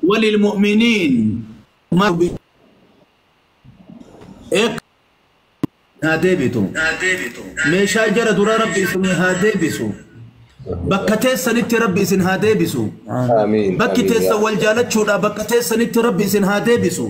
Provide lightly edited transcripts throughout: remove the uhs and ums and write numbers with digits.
وللمؤمنين ما haa deebitu. Meeshaa jara duraa Rabbi isin haa deebisu. Bakka teessanitti Rabbi isin haa deebisu. Amiin. Bakki teessan wal jaalachuudha, bakka teessanitti Rabbi isin haa deebisu.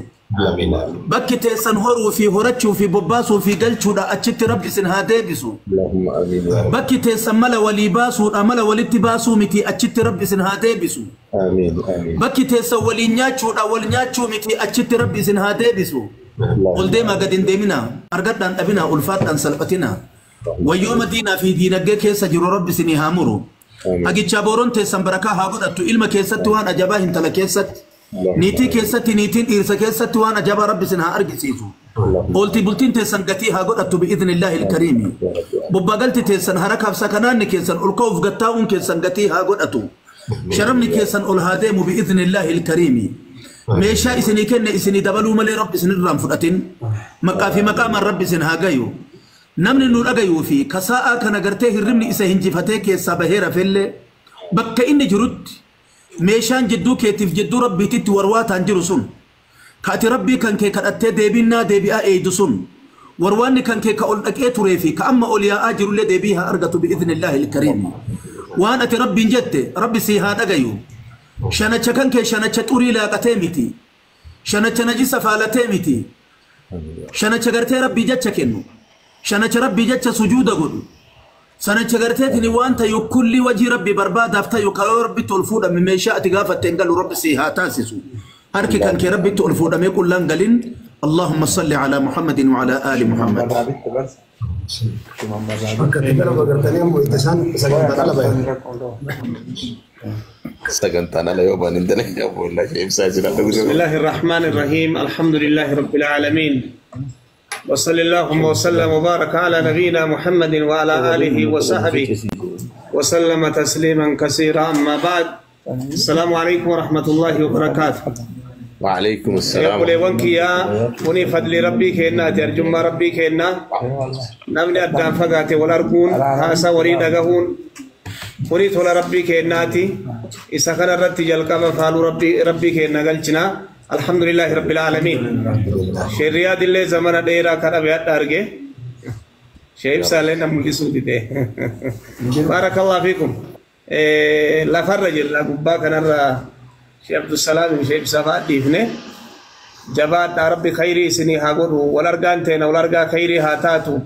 Amiin. Bakki teessan horuu fi horachuu fi bobbaasuu fi galchuudha, achitti Rabbi isin haa deebisu. Allahumma amiin yaa Rabbi. Bakki teessan mala walii baasuudha, mala walitti baasuu miti, achitti Rabbi isin haa deebisu. Amiin. Amiin. Bakki teessan waliin nyaachuudha, wal nyaachuu miti, achitti Rabbi isin haa deebisu. Ol deemaa gad hin deeminaa, argadhaan dhabinaa, ulfaadhaan salphatinaa. Wayyooma diinaa fi diinagdee keessa jiru Rabbi isinii haa muru. Hagichaa booroon teessan barakaa haa godhattu, ilma keessatti waan ajabaa, hintala keessatti. Niitii keessatti, niitiin dhiirsa keessatti waan ajabaa Rabbi isin haa argisiisu. Ooltii bultiin teessan gatii haa godhattu bi'idhnillaahi ilkariimi. Bobbaagalti teessan harakaaf sakanaanni keessan ol ka'uuf gattaa'uun keessan gatii haa godhatu. Sharafni keessan ol haa deemu bi'idhnillaahi ilkariimi. Meeshaa isinii kenne isinii dabaluu malee Rabbi isinirraa hin fudhatin. Maqaa fi maqaamaan Rabbi isin haa gayu. Namni nu dhagayuu fi kasaa'aa kana gartee hirribni isa hinjifatee keessaa bahee rafellee bakka inni jirutti meeshaan jidduu keetiif jidduu Rabbiititti warwaataan jiru sun, ka ati Rabbii kan kee kadhattee deebinnaa deebi'aa eeydu sun, warwaanni kan kee ka ol dhaqee turee fi ka amma ol yaa'aa jirullee deebii haa argatu bi'idhnillaahi ilkariimi. Waan ati Rabbiin jette Rabbi sii haa dhagayu. Shanacha kan kee shanacha xurii laaqatee miti, shanacha najisa faalatee miti, shanacha gartee Rabbii jecha kennu, shanacha Rabbii jecha sujuuda godhu, sanacha garteetini waan tayu kulli wajii Rabbi barbaadaaf tayu kayoo Rabbitti ol fuudhame meeshaa ati gaafatte hin galu Rabbi sii haa taasisu. Harki kan kee Rabbitti ol fuudhamee qullaan galin. Allahumma salli ala Muhammadin wa ala ali Muhammad. Bakka itti gara agartanii ammoo itti isaan sagantaan ala bayan. Sagantaan ala yoo baan hin dalagin abboolaa ishee ibsaa jira. بسم الله الرحمن الرحيم، الحمد لله رب العالمين، وصلى اللهم وسلم وبارك على نبينا محمد وعلى آله وصحبه وسلم تسليما كثيرا، أما بعد، السلام عليكم ورحمة الله وبركاته. وعليكم السلام. Obboleewwan kiyyaa, kuni fadli Rabbii kennaati, arjummaa Rabbii kennaa. Namni addaan fagaate wal arguun, haasaa walii dhagahuun kuni tola Rabbii kennaati. Isa kana irratti jalqaba faaluu Rabbii kenna galchina. Alhamdulillahi rabbil aalamiin. Sheriyaadillee zamana dheeraa kadhabe hadha arge. Shee ibsaallee na mul'isuu dide. Baarakallahu fiikum. Lafarra jirra, gubbaa kanarra Shee Abdusalaam, Shee Ibsaa fa'aa dhiifne. Jabaadhaa, Rabbi khayrii isinii haa godhu. Wal argaan teena wal argaa khayrii haa taatu.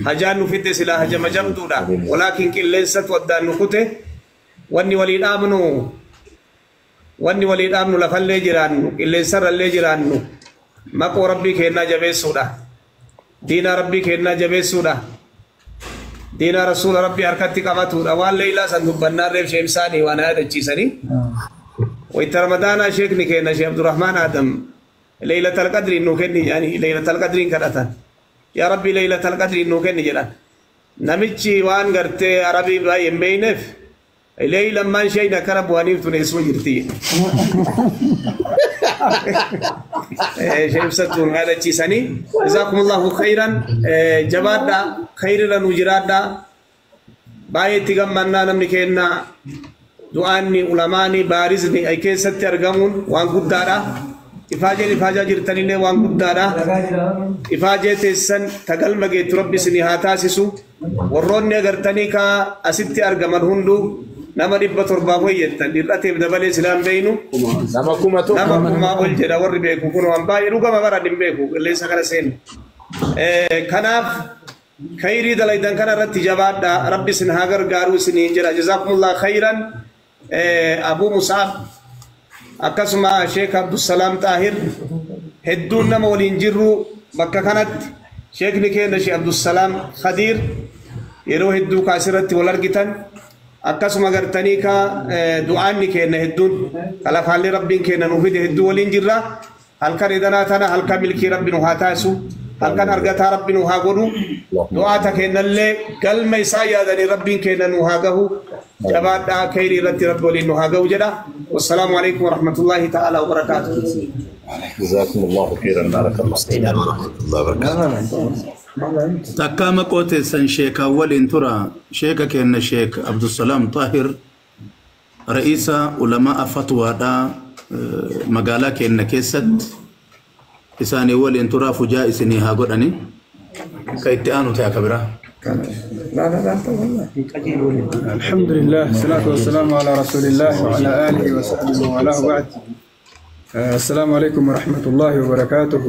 Hajaan nu fidde silaa hajama jabduudha, walaakin qilleensatu addaan nu kute. Wanni walii dhaabnu, wanni walii dhaabnu, lafallee jiraannu qilleensarrallee jiraannu, maqoo Rabbii kennaa jabeessuudha, diinaa Rabbii kennaa jabeessuudha, diinaa rasuula Rabbii harkatti qabatuudha. Waan leeylaa san dubbannaan reef sheemsaanii waan yaadachiisanii wayta Ramadaanaa sheekni kenna Sheekh Abdurrahmaan Adam Leeylatal Qadriin nuu kenni jedhanii Leeylatal Qadriin kadhatan. Yaa Rabbi, Leeylatal Qadriin nuu kenni jedhan. Namichi waan gartee Arabii baay'ee hin beeyneef leeylammaan sheeyna akkana bu'aniif tun eessuma jirti. Sheekh Ibsatuun yaadachiisanii. Jazaakumullahu khayran, jabaadhaa, khayrirra nu jiraadhaa. Baay'ee itti gammannaa, namni kennaa du'aanni ulamaani baarizni ay keessatti argamuun waan guddaadha. Ifaajeen ifaajaa jirtanillee waan guddaadha. Ifaajee teessan tagalma geettu Rabbi isinii haa taasisu. Warroonni agartanii kaa asitti argaman hunduu nama 700 wayyeettan dhir'ateef dabalee silaan beeynu. Nama 1000. Nama 1000 ol jedha warri beeku kun, waan baay'ee dhugama bara hin beeku qilleensa kana seenu. Kanaaf khayrii dalaydan kana irratti jabaadha. Rabbi isin haa gargaaru isiniin jedha. Jazaakumullah khayran. Abu Mus'ab, akkasuma Sheek Abdusalaam Xaahir, hedduun nama waliin jirru bakka kanatti, sheekni keenya Sheek Abdusalaam Khadiir yeroo hedduu kaasirratti wal argitan, akkasuma gartanii ka du'aanni keenya hedduun kalafaallee Rabbiin keenya nuu fide hedduu waliin jirra. Halkan edanaa tana halkan milkii Rabbi nu haa taasisu, halkan argataa Rabbi nu haa godhu, du'aata kennallee galma isaa yaadanii Rabbiin keenya nu haa gahu. Jabaadhaa, khayrii irratti Rabbi waliin nu haa gahu jedha. Wassalaamu alaikum warahmatullaahi ta'ala wabarakaatuh. جزاكم الله خيرا، بارك الله. السلام ورحمة الله وبركاته. Takkaa maqoo teessan sheekaa waliin tura. Sheeka kenna Sheek Abdusalaam Xaahir, ra'iisa ulamaa fatwaadhaa. Magaalaa keenya keessatti isaanii waliin turaa fujaa isinii haa godhani. Ka itti aanu ta'e akka biraa. لا لا لا والله. الحمد لله، الصلاة والسلام على رسول الله وعلى آله وصحبه وعلاه، بعد. السلام عليكم ورحمة الله وبركاته.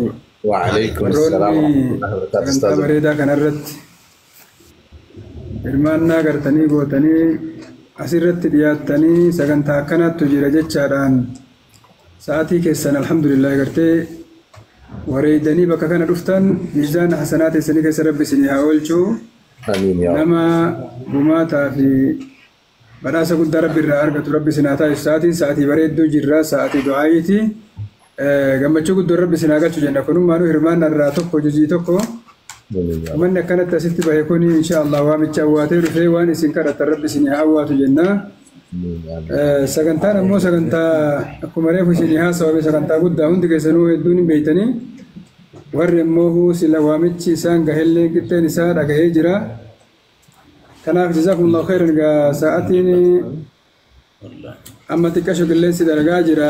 وعليكم السلام ورحمة الله وبركاته. Sagantaa أستاذ. Bareedaa kanarratti hirmaannaa gartanii gootanii asirratti dhiyaattanii sagantaa akkanaattu jira jechaadhaan sa'aatii keessan alhamdulillah gartee wareeydanii bakka kana dhuftan miizaana hasanaa teessanii keessa rabbi isinii haa oolchuu. آمين يا رب. Nama gumaataa fi badhaasa guddaa rabbi irraa argatu rabbi isin haa taasisu. Sa'aatiin sa'aatii bareedduu jirra, sa'aatii du'aayiiti. Gammachuu guddoo rabbi isin haa galchu jenna. Kunummaanuu hirmaannaa irraa tokko jujii tokko. آمين يا رب. Manni akkanatti asitti bahe kun insha Allah waamicha awwaatee dhufee waan isin kadhatan rabbi isin haa awwaatu jenna. آمين يا رب. Sagantaan ammoo sagantaa akkuma reefu isinii haasawame sagantaa guddaa hundi keessanuu hedduun hin beeytanii. Warri immoo sila waamichi isaan gahellee qixxeen isaa dhagahee jira. Kanaaf jazakumullahu khairan. Gaa sa'aatiin amma xiqqasho qilleensi dalagaa jira.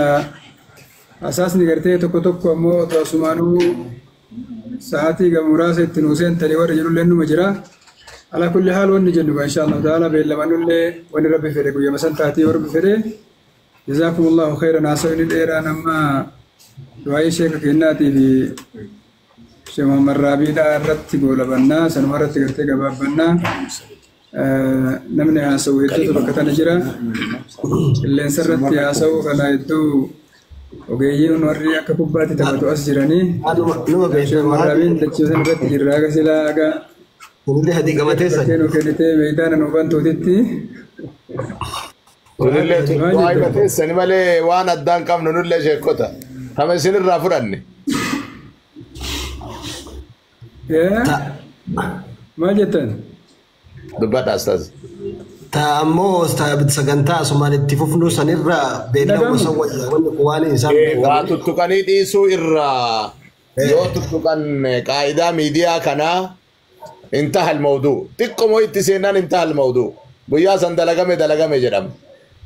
Asaasni gartee tokko tokko ammoo otoo asumaanuu sa'aatii ga muraasa itti nuu seentanii warri jedhullee numa jira. Alaa kulli haal wanni jennu gaa insha Allah ta'ala beellamanullee wanni rabbi fedhe guyyama san taatii rabbi fedhe. Jazakumullahu khairan. Haasawni dheeraan amma du'aayii sheeka kennaatii fi Sheekh Muhammad Raabiidhaa irratti goolabannaa, sanuma irratti gartee gabaabbannaa. Namni haasa'u hedduutu bakka tana jira. Qilleensa irratti haasa'u kana hedduu ogeeyyiin warri akka kubbaatti taphatu as jiranii. Numa Sheekh Muhammad Raabiin dachee sana irratti jirra aga silaa aga Kunillee hadii qabatee san. bakkee nu kennitee meeydaana nu bantuutitti. Kunillee Maal du'aa jettu? himateessani malee waan addaan qabnu nullee sheekota. Kama isinirraa fudhanne. Maal jettan? Dubbadha أستاذ. Ta ammoo sagantaa asumaan itti fufnu sanirra beellama Dhagamu. gosa wayya wanni kun waan isaan Waa beekamu. tuttuqanii dhiisuu irraa yoo tuttuqan qaayidaa miidiyaa kanaa انتهى الموضوع. Xiqqoo itti seenaan انتهى الموضوع. Guyyaa san dalagame dalagame jedhama.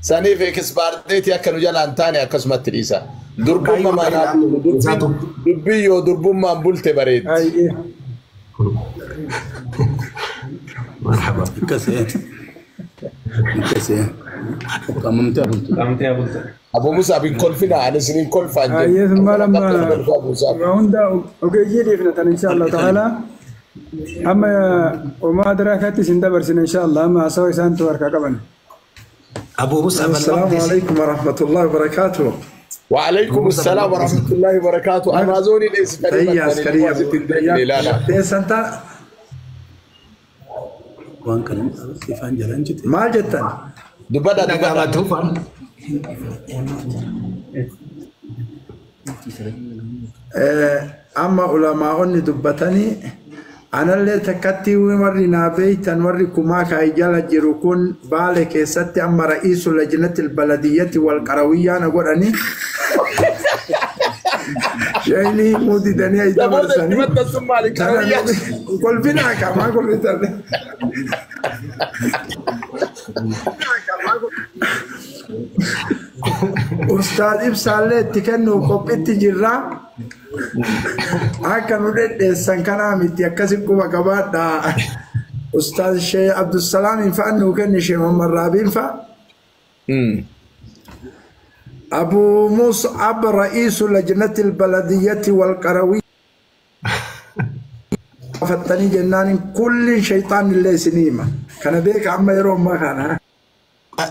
Saniif expired akka nu jalaan taane akkasumatti dhiisa. Durbummaa manaa dubbii yoo durbummaan bulte bareeddi. Ayyee. Marhaba. Akkasii. Akkasii. Qaamamtee bultu. Qaamtee bultu. Abu Musaab hin kolfinaa, ani isin hin kolfaan jedhu. Ayyee summaa lamma Abu Musaab. waa hunda ogeeyyii dhiifna tan insha Allah ta'ala. Amma homaa daraakaatti isin dabarsina insha Allah amma haasawa isaantu harkaa qaban. Abu Mus'ab السلام al-Maqdisi. عليكم ورحمة الله وبركاته. وعليكم السلام ورحمة الله وبركاته. أمازوني ليس تحية عسكرية. لا لا. تيسنتا Waan kana ifaan jalaan jette. Maal jettan? Dubbadha dubbadha. Dhagaamaatti hufan. Amma ulamaa'onni dubbatanii anallee takkatti warri naa beeytan warri kumaa kaay jala jiru kun baale keessatti amma ra'iisu lajnati baladiyyatti wal qarawiyyaa na godhanii shayni himuu didanii ay Namoota itti dabarsanii. maxxansuun maali? Qarawiyyaa. Kolfinaa qamaa kolfitan. Ustaad ibsaallee itti kennuuf qophiitti jirra. Akka nu dhedheessan kanaa miti akkasi quba qabaadha. Ustaad Shee Abdusalaamiin fa'a nuu kenni Shee Muhammad Raabiin fa'a. أبو مصعب رئيس لجنة البلدية والقروية فتني جنان كل شيطان اللي سنيمة كان بيك عما يروم ما كان.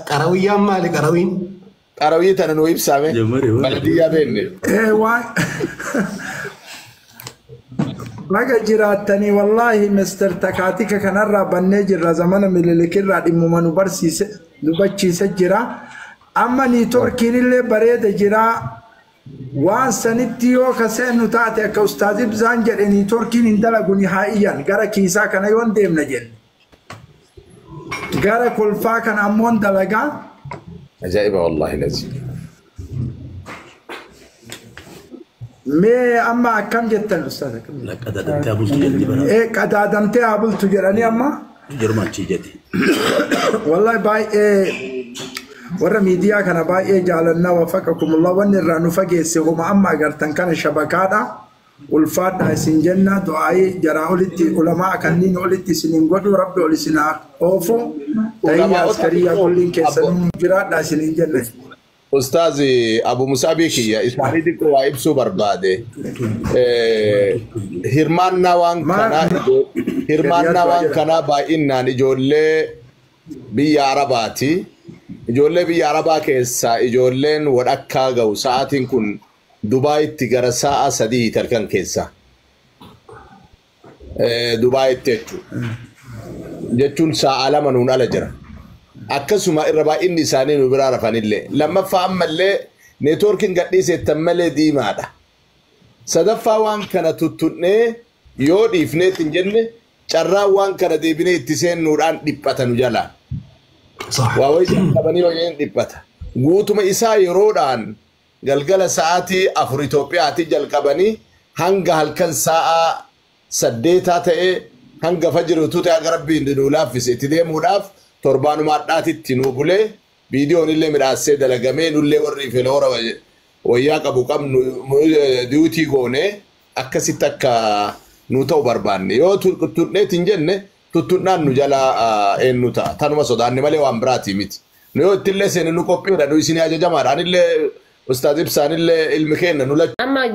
Qarawiyyaan maali qarawiin? Qarawiyyi tana nuu ibsaame. Jammari, waan. Baladiyyaa beekne. إيه وان Baga jiraattanii wallaahi Mister Takaatika kanarraa bannee jirra zamana mililikirraa dhimmuma nu barsiise nu bachiise jira. Amma niitoorkiin illee bareeda jira. Waan sanitti yoo ka seennu taate akka ustaaz Ibsaan jedhe niitoorkiin hin dalagu ni haa iyyan gara kiisaa kana yoon deemna jenne. Gara kolfaa kana ammoon dalagaa. Ajaa'iba wallaahi lazi. Mee amma akkam jettan ustaaz? Qadaadamtee haa bultu jedhani bara. Ee qadaadamtee haa bultu jedhanii amma. Jarmaachii jedhi. Wallahi baay'ee Warra miidiyaa kana baay'ee jaalannaa, wafaqakumullah. Wanni irraa nu fageesse homa amma agartan kana shabakaadha. Ulfaadha isin jenna, du'aayii jaraa olitti, ulamaa kanneen olitti isin hin godhu, rabbi ol isin haa oofu. Tahiyya askariyaa kulliin keessanuu jiraadha isin hin jenne. Ustaazi Abu Musaabii kiyya isaanii xiqqoo waa ibsuu barbaade. Hirmaannaa waan kanaa, hirmaannaa waan kanaa baay'inaan ijoollee biyya Arabaati. Ijoollee biyya Arabaa keessaa ijoolleen wadhakkaa ga'u, sa'aatiin kun Dubaayitti gara sa'a 3 halkan keessa. Dubaayitti jechuudha. Jechuun sa'a 2 nuun ala jira. Akkasuma irra baay'inni isaanii nu biraa rafanillee. Lammaffaa ammallee neetwoorkiin gadhiiseettan malee diimaadha. Sadaffaa waan kana tuttunnee yoo dhiifnee hin jenne, carraan waan kana deebinee itti seennuudhaan dhiphata nu jalaa. Waa wayii qabanii wayii dhiphata. Guutuma isaa yeroodhaan galgala sa'aatii 4 Itoophiyaatti jalqabanii hanga halkan sa'a 8 ta'ee, hanga fajriitu ta'e, aga rabbiin nu laaffise itti deemuudhaaf torbaanuma adhaatitti nu bulee, viidiyoon illee midhaassee dalagamee, nullee warri filoora wayyaa qabu qabnu duutii goone akkasitti akka nu ta'u barbaanne. Yoo tuttunnee hin jenne, tuttunnaan nu jalaa eenyu ta'a. Tanuma sodaanne malee waan biraatii miti. Nu yoo ittillee seene nu qophiidha, nu isinii ajajamaadha. Anillee Ustaaz Ibsaanillee ilmi keenya nu Amma